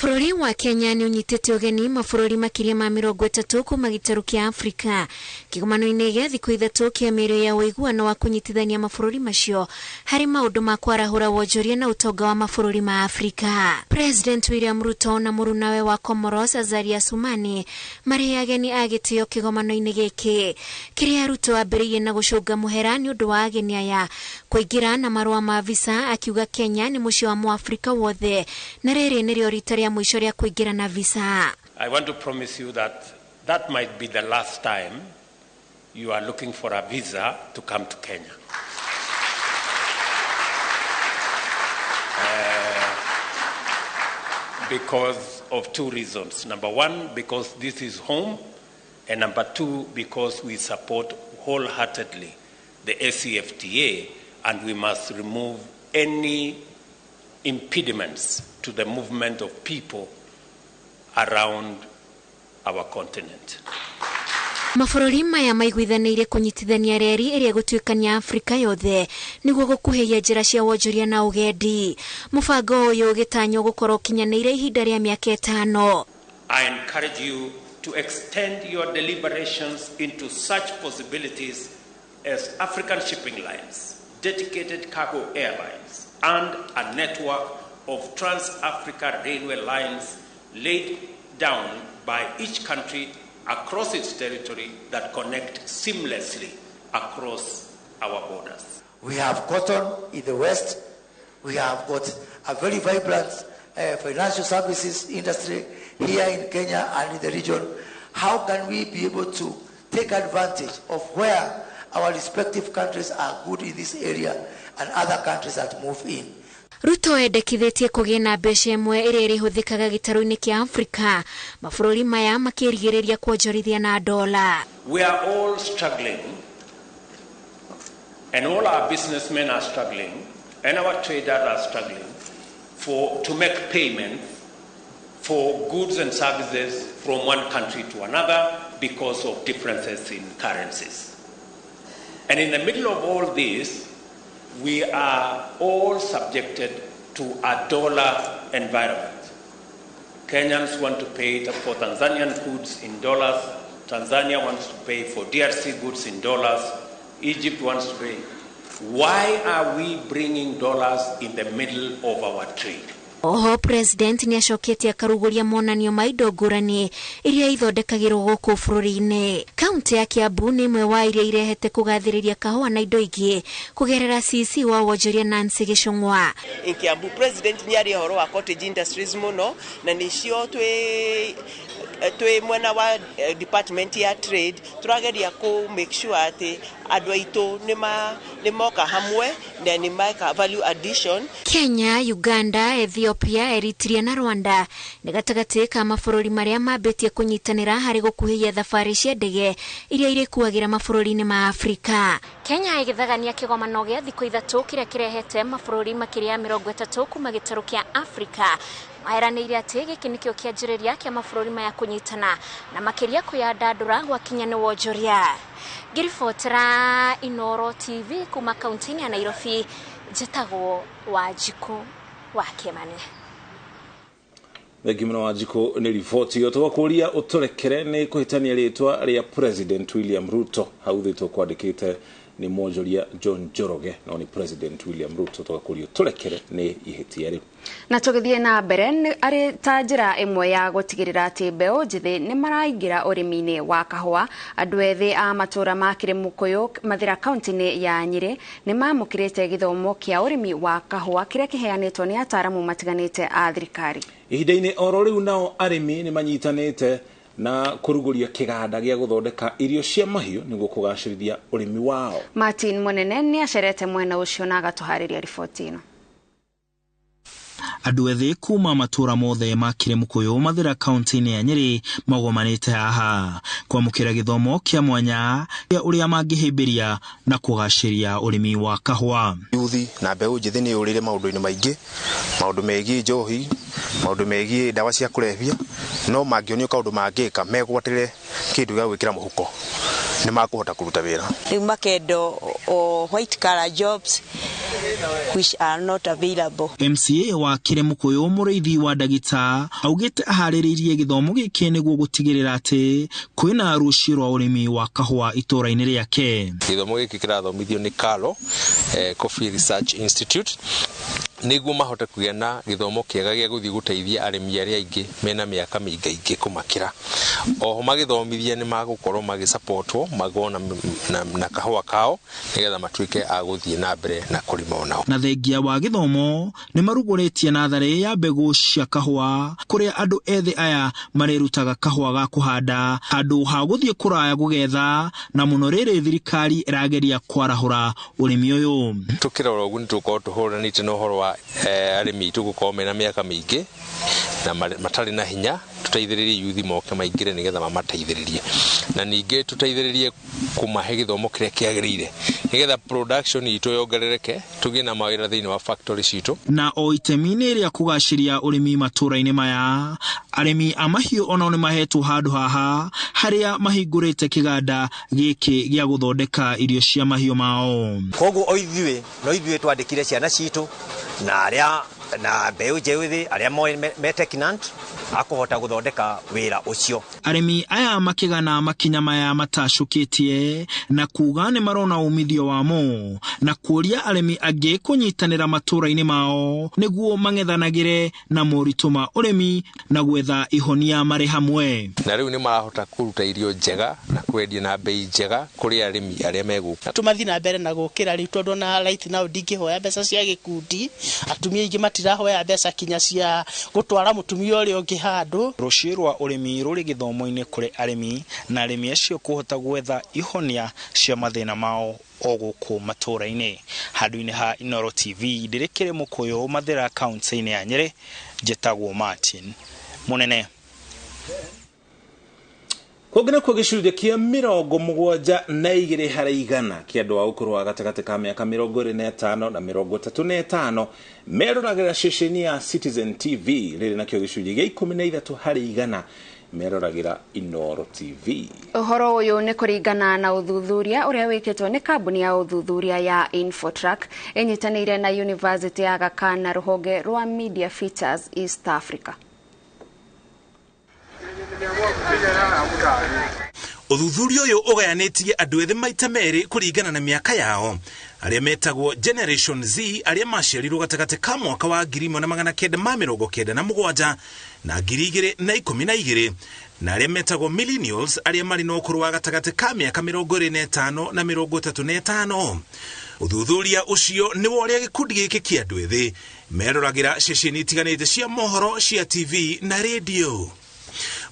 Bũrũri wa Kenya nĩ ũnyitĩte ũgeni mabũrũri makĩria ma 30 kuma gĩtarũ kĩa Afrika kĩgomano-inĩ gĩa thikũ 3 kĩa mĩario ya ũiguano wa kũnyitithania mabũrũri macio harĩ maũndũ ma kwarahũra wonjoria na ũtonga wa mabũrũri ma Afrika. President William Ruto na mũrunawe wa Comoros Azaria Sumani marĩ ageni a gĩtĩo kĩgomano-inĩ gĩkĩ kĩrĩa Ruto ambĩrĩirie na gũcũnga mũhera nĩ ũndũ wa ageni aya kũingĩra na marũa ma visa, akiuga Kenya nĩ mũciĩ wa Mũafrika wothe na rĩrĩ nĩrĩo rita rĩa mũico rĩa kũingĩra na visa. I want to promise you that that might be the last time you are looking for a visa to come to Kenya. Because of two reasons. Number one, because this is home, and number two, because we support wholeheartedly the ACFTA, and we must remove any impediments to the movement of people around our continent. Mabũrũri maya maiguithanĩirie kũnyitithania reri ĩrĩa ĩgũtuĩkania Afrika yothe nĩguo gũkuhĩhia njĩra cia wonjoria na ũgendi. Mũbango ũyũ ũgĩtanywo gũkorwo ũkinyanĩire ihinda rĩa mĩaka 5. I encourage you to extend your deliberations into such possibilities as African shipping lines, dedicated cargo airlines, and a network of trans-Africa railway lines laid down by each country across its territory that connect seamlessly across our borders. We have cotton in the West. We have got a very vibrant financial services industry here in Kenya and in the region. How can we be able to take advantage of where our respective countries are good in this area and other countries that move in? Ruto endekithĩtie kũgĩe na mbeca ĩmwe ĩrĩa ĩrĩhũthĩkaga gĩtarũ-inĩ kĩa Afrika, mabũrũri maya makĩrigĩrĩria kuonjorithia na dola. We are all struggling, and all our businessmen are struggling, and our traders are struggling to make payments for goods and services from one country to another because of differences in currencies. And in the middle of all this, we are all subjected to a dollar environment. Kenyans want to pay for Tanzanian goods in dollars. Tanzania wants to pay for DRC goods in dollars. Egypt wants to pay. Why are we bringing dollars in the middle of our trade? Oho president nĩ acoketie akarugũria monanio ma indo ngũrani iria ithondekagĩrwo gũkũ bũrũri-inĩ. Kaunti ya Kiambu nĩ ĩmwe wa iria irehete kũgathĩrĩria kahũa na indo ingĩ kũgerera CC wa wonjoria Nancy Gĩcũng'wa. In Kiambu president nĩ aria ũhoro wa cottage industries mũno, na nĩcio twĩ mwena wa department ya trade tũrageria kũ make sure atĩ andũ aitũ nĩ moka hamwe na nĩ meka value addition. Kenya, Uganda, Ethiopia, Eritrea na Rwanda nĩ gatagatĩ ka mabũrũri marĩa mambĩtie kũnyitanĩra harĩ gũkuhĩhia thabarĩ cia ndege iria irĩkuagĩra mabũrũri-inĩ ma Afrika. Kenya ĩgĩthagania kĩgomano gĩa thikũ 3 kĩrĩa kĩrehete mabũrũri makĩria ya 30 kuma gĩtarũ kĩa Afrika. Maeranĩire atĩ gĩkĩ nĩkĩo kĩanjĩrĩria kĩa mabũrũri maya kũnyitana na makĩria kwĩyandandũra gwakinya nĩ wonjoria. Ngĩribotera Inoro TV kuma kaunti-inĩ ya Nairobi, njĩtagwo Wanjikũ wa Kĩmani. Thengi mũno Wanjikũ nĩ riboti ĩyo. Tũgakũria ũtũrekere nĩ kũhĩtania rĩtwa rĩa President William Ruto hau thĩ tũkwandĩkĩte nĩ mwonjoria John Njoroge, no nĩ President William Ruto. Tũgakũria ũtũrekere nĩ ihĩtia rĩu. Na tũgĩthiĩ na mbere, arĩ ta njĩra ĩmwe ya gũtigĩrĩra atĩ mbeũ njĩthĩ nĩ maraingĩra ũrĩmi-inĩ wa kahũa, andũ ethĩ a matũũra ma Kĩrĩmũkũyũ Mathĩra kaunti-inĩ ya Nyĩrĩ nĩ mamũkĩrĩte gĩthomo kĩa ũrĩmi wa kahũa kĩrĩa kĩheanĩtwo nĩ ataaramu matiganĩte a thirikari. Ihinda-inĩ oro rĩu nao arĩmi nĩ manyitanĩte na kũrugũria kĩganda gĩa gũthondeka irio cia mahiũ nĩguo kũgacĩrithia ũrĩmi wao. Martin Mũnene nĩ acerete mwena ũcio na agatũharĩria riboti ĩno. Andũ ethĩ kuma matũũra mothe ma Kĩrĩmũkũyũ Mathĩra kaunti-inĩ ya Nyĩrĩ magomanĩte haha kwamũkĩra gĩthomo kĩa mwanya kĩa ũrĩa mangĩhĩmbĩria na kũgacĩria ũrĩmi wa kahũa. Yuthi na mbeũ njĩthĩ nĩ yũrĩire maũndũ-inĩ maingĩ, maũndũ megiĩ njohi, maũndũ megiĩ ndawa cia kũrebia, no mangĩonio kaũndũ mangĩka megwatĩre kĩndũ gĩa gwĩkĩra mũhuko nĩ makũhota kũruta wĩra. Rĩu makendo o white collar jobs which are not available. MCA wa Kĩrĩmũkũyũ Mũrĩithi wa Ndagita augĩte aharĩrĩirie gĩthomo gĩkĩ nĩguo gũtigĩrĩra atĩ kwĩna rũciũ rwa ũrĩmi wa kahũa itũũra-inĩ rĩake. Gĩthomo gĩkĩ kĩrathomithio nĩ Kalo Coffee Research Institute nĩguo mahote kũgĩa na gĩthomo kĩega gĩa gũthiĩ gũteithia arĩmi arĩa aingĩ mena mĩaka mĩingaingĩ kũmakĩra. Oho magĩthomithia nĩ magũkorwo magĩsapotwo magwo na kahũa kao nĩgetha matuĩke a gũthiĩ na mbere na kũrĩma onao. Na thengia wa gĩthomo nĩ marugũrĩtie natharĩ ya mbegũ cia kahũa kũrĩa andũ ethĩ aya marĩrutaga kahũa ga kũhanda handũ ha gũthiĩ kũraya gũgetha, na mũno rĩrĩ thirikari ĩrageria kwarahũra ũrĩmi ũyũ. Tũkĩrora ũguo nĩ tũgũkorwo tũhũranĩte na ũhoro wa arĩmi aitũ gũkorwo mena mĩaka mĩingĩ na matarĩ na hinya, tũteithĩrĩrie yuthi moke maingĩre nĩgetha mamateithĩrĩrie, na ningĩ tũteithĩrĩrie kũmahe gĩthomo kĩrĩa kĩagĩrĩire nĩgetha production itũ yongerereke, tũgĩe na mawĩra thĩinĩ wa factory citũ. Na o itemi-inĩ rĩa kũgacĩria ũrĩmi matũũra-inĩ maya, arĩmi a mahiũ onao nĩ mahetwo handũ haha harĩa mahingũrĩte kĩganda gĩkĩ gĩa gũthondeka irio cia mahiũ mao. Koguo o ithuĩ no ithuĩ twandĩkire ciana citũ na arĩa na mbeũ njĩthĩ arĩa me technant akũhota gũthondeka wĩra ũcio. Arĩmi aya makĩgana makinya maya matacũkĩtie na kuga nĩ marona umithio wamo na kũria arĩmi angĩ kũnyitanĩra matũũra-inĩ mao nĩguo mang'ethanagĩre na moritũ ma ũrĩmi na gwetha ihonia marĩ hamwe. Na rĩu nĩ marahota kũruta irio njega na kwendia na bei njega kũrĩ arĩmi arĩa megũka. Tũmathiĩ na mbere na gũkĩra rĩu tondũ na right now ndingĩhoya mbeca cia gĩkundi, atumia aingĩ matirahoya mbeca kinya cia gũtwara mũtumia ũrĩa ũngĩ handũ. Rũciũ rwa ũrĩmi rũrĩ gĩthomo-inĩ kũrĩ arĩmi na arĩmi acio kũhota gwetha ihonia cia mathĩna mao o gũkũ matũũra-inĩ. Handũ-inĩ ha Inooro TV ndĩrĩkĩrĩ Mũkũyũ, Mathĩra, kaunti-inĩ ya Nyĩrĩ, njĩtagwo Martin Mũnene. Kũngĩ nakuo gĩcunjĩ kĩa 72 harĩ igana kĩa andũ a ũkũrũ wa gatagatĩ ka mĩaka 25 na 35 meroragĩra ceceni ya Citizen TV, rĩrĩ nakĩo gĩcunjĩ gĩa 13 harĩ igana meroragĩra Inooro TV. Ũhoro ũyũ nĩ kũringana na ũthuthuria ũrĩa wĩkĩtwo nĩ kambuni ya ũthuthuria ya Infotrack ĩnyitanĩire na University ya Aga Khan na rũhonge rwa Media Features East Africa. Ũthuthuria ũyũ ũgayanĩtie andũ ethĩ maita merĩ kũringana na mĩaka yao, arĩa metagwo Generation Z arĩa maciarirwo gatagatĩ ka mwaka wa 1997 na 2012, na arĩa metagwo Millennials arĩa marĩ na ũkũrũ wa gatagatĩ ka mĩaka 25 na 35. Ũthuthuria ũcio nĩ wa ũrĩa gĩkundi gĩkĩ kĩa andũ ethĩ meroragĩra ceceni itiganĩte cia mohoro cia TV na radio.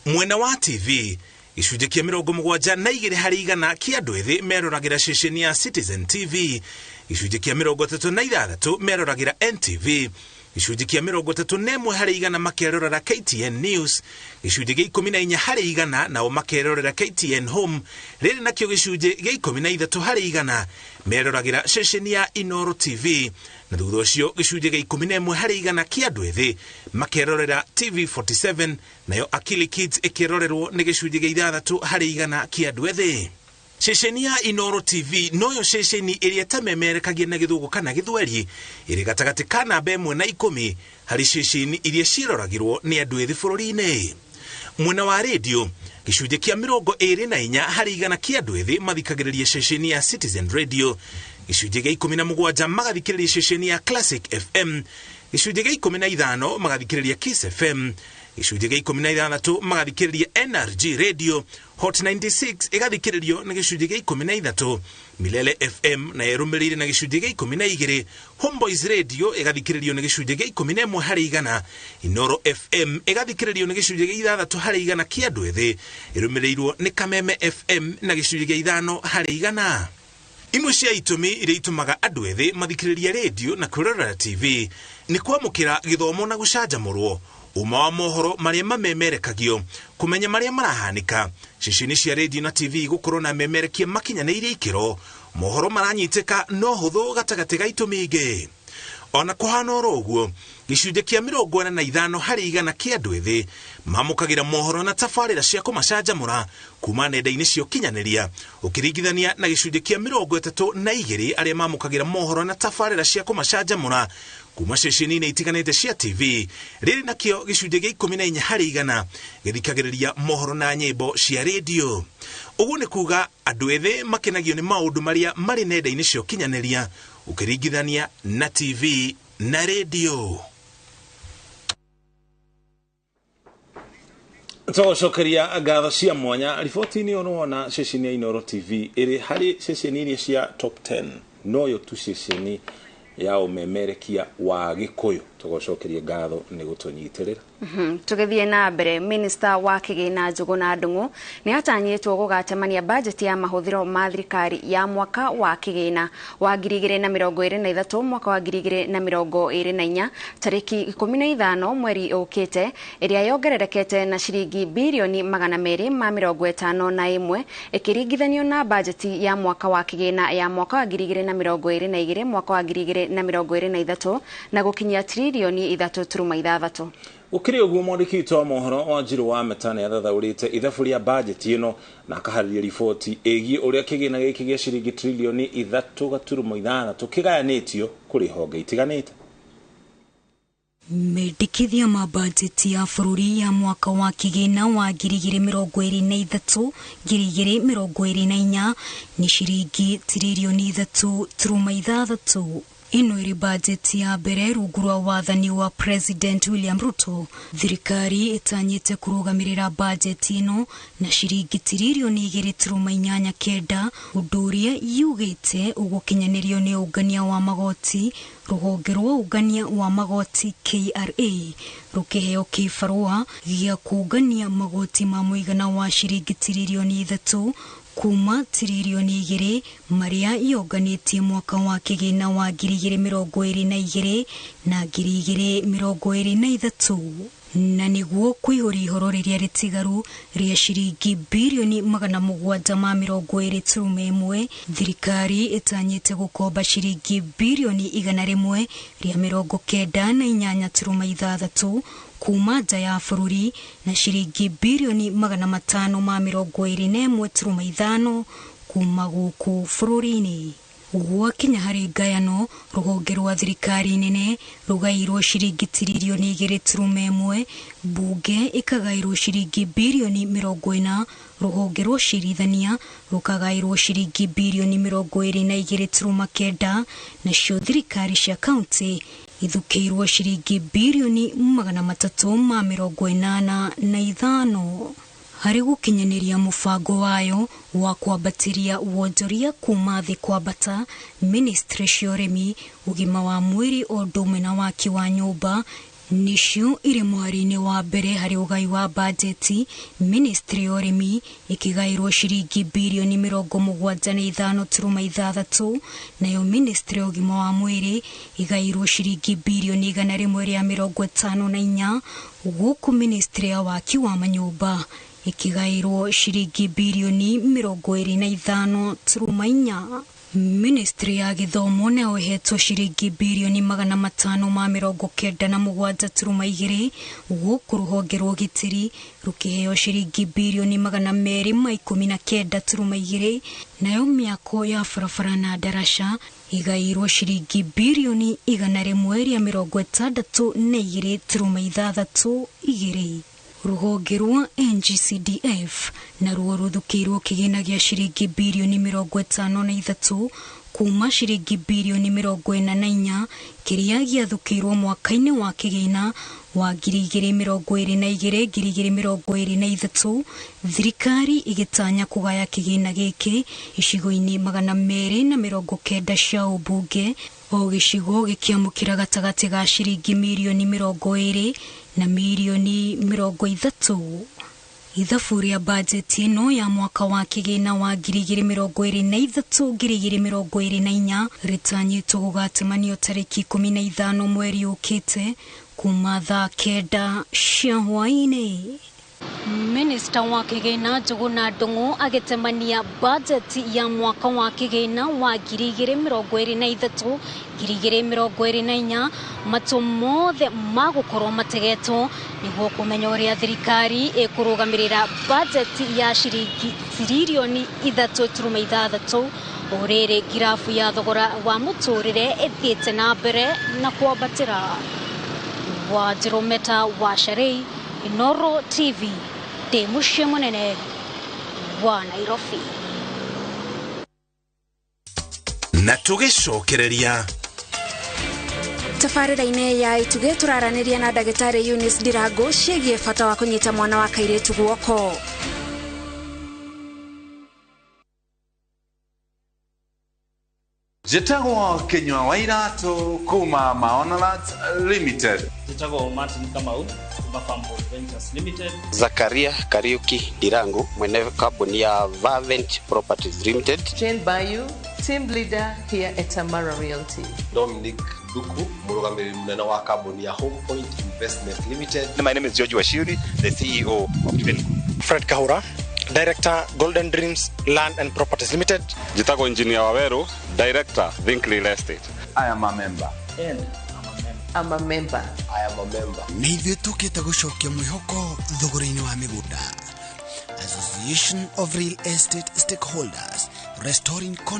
Mwena wa TV, gĩcunjĩ kĩa 72 harĩ igana kĩa andũ ethĩ meroragĩra ceceni ya Citizen TV, gĩcunjĩ kĩa 36 meroragĩra NTV, gĩcunjĩ kĩa 31 harĩ igana makerorera KTN News, gĩcunjĩ gĩa 14 harĩ igana nao makerorera KTN Home, rĩrĩ nakĩo gĩcunjĩ gĩa 13 harĩ igana meroragĩra ceceni ya Inooro TV, na thutha ũcio gĩcunjĩ gĩa 11 harĩ igana kĩa andũ ethĩ makerorera TV47, nayo Akili Kids ĩkĩrorerwo nĩ gĩcunjĩ gĩa 6 harĩ igana kĩa andũ ethĩ. Ceceni ya Inooro TV noyo ceceni ĩrĩa ĩtamemerekagia na gĩthũngũ kana gĩthweri, ĩrĩ gatagatĩ ka namba 1 na 10 harĩ ceceni iria ciĩroragĩrwo nĩ andũ ethĩ bũrũri-inĩ. Mwena wa radio, gĩcunjĩ kĩa 24 harĩ igana kĩa andũ ethĩ mathikagĩrĩria ceceni ya Citizen Radio, gĩcunjĩ gĩa 17 magathikĩrĩria ceceni ya Classic FM, gĩcunjĩ gĩa 15 magathikĩrĩria Kiss FM, gĩcunjĩ gĩa 16 magathikĩrĩria NRG Radio, Hot 96 ĩgathikĩrĩrio nĩ gĩcunjĩ gĩa 13, Milele FM na ĩrũmĩrĩire na gĩcunjĩ gĩa 12, Homeboys Radio ĩgathikĩrĩrio nĩ gĩcunjĩ gĩa 11 harĩ igana, Inooro FM ĩgathikĩrĩrio nĩ gĩcunjĩ gĩa 6 harĩ igana kĩa andũ ethĩ, ĩrũmĩrĩirwo nĩ Kameme FM na gĩcunjĩ gĩa 5 harĩ igana. Imwe cia itũmi iria itũmaga andũ ethĩ mathikĩrĩrie radio na kwĩrorera TV nĩ kwamũkĩra gĩthomo na gũcanjamũrwo, ũma wa mohoro marĩa mamemerekagio, kũmenya marĩa marahanĩka, ceceni cia radio na TV gũkorwo na memerekia makinyanĩirie ikĩro, mohoro maranyitĩka no hũthũ gatagatĩ ga itũmi ingĩ. Ona kũhana oro ũguo, gĩcunjĩ kĩa 45 harĩ igana kĩa andũ ethĩ mamũkagĩra mohoro na tabarĩra cia kũmacanjamũra kuma nenda-inĩ cia ũkinyanĩria, ũkĩringithania na gĩcunjĩ kĩa 32 arĩa mamũkagĩra mohoro na tabarĩra cia kũmacanjamũra kuma ceceni-inĩ itiganĩte cia TV, rĩrĩ nakĩo gĩcunjĩ gĩa 14 harĩ igana gĩthikagĩrĩria mohoro na nyĩmbo cia radio. Ũguo nĩ kuga andũ ethĩ makenagio nĩ maũndũ marĩa marĩ nenda-inĩ cia ũkinyanĩria ũkĩringithania na TV na radio. Tũgũcokeria ngatho cia mwanya riboti-inĩ ĩyo nĩwona ceceni ya Inooro TV ĩrĩ harĩ ceceni iria cia top 10, noyo tu ceceni ya ũmemerekia wa Gĩkũyũ. Tũgũcokeria ngatho nĩ gũtũnyitĩrĩra. Tũgĩthiĩ na mbere, Minista wa Kĩgĩna Njũgũna Ndung'u nĩ atanyĩtwo gũgacemania bajeti ya mahũthĩro ma thirikari ya mwaka wa kĩgĩna wa 2023 mwaka wa 2024 tarĩki 15 mweri ũkĩte, ĩrĩa yongererekete na ciringi birioni 251 ĩkĩringithanio na bajeti ya mwaka wa kĩgĩna ya mwaka wa 2022 mwaka wa 2023 na gũkinyia tririoni 3.6. Gũkĩrĩ ũguo, mwandĩki witũ wa mohoro Wanjiru wa Meta nĩ athathaũrĩte ithabu rĩa bajeti ĩno na akaharĩria riboti ĩgiĩ ũrĩa kĩgĩna gĩkĩ gĩa ciringi tririoni 3.6 kĩgayanĩtio kũrĩ honge itiganĩte. Mendekithia ma bajeti ya bũrũri ya mwaka wa kĩgĩna wa 2023 2024 nĩ ciringi tiririoni 3.6. Ĩno ĩrĩ bajeti ya mbere rungu rwa wathani wa President William Ruto. Thirikari ĩtanyĩte kũrũgamĩrĩra bajeti ĩno na ciringi tiririoni 2.89, ũndũ ũrĩa yugĩte ũgũkinyanĩrio nĩ ũngania wa magoti, rũhonge rwa ũngania wa magoti KRA rũkĩheo kĩbarũa gĩa kũngania magoti ma mũigana wa ciringi tiririoni 3 kuma tiririoni 2 marĩa yonganĩtie mwaka wa kĩgĩna wa 2022 na 2023, na nĩguo kũihũria ihoro rĩrĩa rĩtigaru rĩa ciringi birioni 720.1. Thirikari ĩtanyĩte gũkomba ciringi birioni 198.6 kuma nja ya bũrũri na ciringi birioni 521.5 kuma gũkũ bũrũri-inĩ. Gwakinya harĩ ngayano, rũhonge rwa thirikari nene rũgairwo ciringi tiririoni 2.1, mbunge ĩkagaĩrwo ciringi birioni 40, rũhonge rwa ũcirithania rũkagaĩrwo ciringi birioni 22.9, nacio thirikari cia kaunti ithukĩirwo ciringi birioni 385. Harĩ gũkinyanĩria mũbango wayo wa kwambatĩria wonjoria kuma thĩ kwambata, ministry cia ũrĩmi, ũgima wa mwĩrĩ o ũndũ ũmwe na waki wa nyũmba nĩcio irĩ mũhari-inĩ wa mbere harĩ ũgai wa bajeti. Ministry ya ũrĩmi ĩkĩgaĩrwo ciringi birioni 75.6, nayo ministry ya ũgima wa mwĩrĩ ĩgaĩrwo ciringi birioni 154, gũkũ ministry ya waki wa manyũmba ĩkĩgaĩrwo ciringi birioni 25.4. Ministry ya gĩthomo nayo ĩhetwo ciringi birioni 597.2, gũkũ rũhonge rwa ũgitĩri rũkĩheo ciringi birioni 219.2, nayo mĩako ya barabara na ndaraca ĩgaĩirwo ciringi birioni 162.62. Rũhonge rwa NGCDF naruo rũthukĩirwo kĩgĩna gĩa ciringi birioni 53 kuma ciringi birioni 44 kĩrĩa gĩathukĩirwo mwaka-inĩ wa kĩgĩna wa 2022 2023. Thirikari ĩgĩtanya kũgaya kĩgĩna gĩkĩ icigo-inĩ 290 cia ũmbunge, o gĩcigo gĩkĩamũkĩra gatagatĩ ga ciringi mirioni 20 na mirioni 30. Ithabu rĩa bajeti ĩno ya mwaka wa kĩgĩna wa 2023 2024 rĩtanyĩtwo gũgatemanio tarĩki 15 mweri ũkĩte kuma thaa 9 cia hwaĩ-inĩ. Minista wa kĩgĩna Njũgũna Ndung'u agĩtemania bajeti ya mwaka wa kĩgĩna wa 2023 2024, matũ mothe magũkorwo mategetwo nĩguo kũmenya ũrĩa thirikari ĩkũrũgamĩrĩra bajeti ya ciringi tiririoni 3.6, o rĩrĩ ngirabu ya thogora wa mũtũrĩre ĩthiĩte na mbere na kwambatĩra. Wanjiru Meta wa Sharei, Inoro TV, ndĩ mũciĩ mũnene wa Nairobi. Na tũgĩcokereria tabarĩra-inĩ ya Itugĩ tũraranĩria na ndagĩtarĩ Eunice Ndirango ciĩgiĩ bata wa kũnyita mwana wa kairĩtu guoko. Njĩtagwo Kĩnyua wa Iratũ kuma Maonalat Limited. Njĩtagwo Martin Kamau kuma Farmhold Ventures Limited. Zakaria Kariuki Ndirangu mwene kambuni ya Vavent Properties Limited. Jane Bayu, team leader here at Tamara Realty. Dominic Duku, mũrũgamĩrĩri mũnene wa kambuni ya Home Point Investment Limited. My name is George Washiri, the CEO of Driven Group. Fred Kahura, Director, Golden Dreams Land and Properties Limited. Njĩtagwo Engineer Waweru, Director, Think Real Estate. I am a member. And I'm a member. I am a member. Nĩ ithuĩ tũkĩte gũcokia mwĩhoko thogora-inĩ wa mĩgũnda. Association of Real Estate Stakeholders, restoring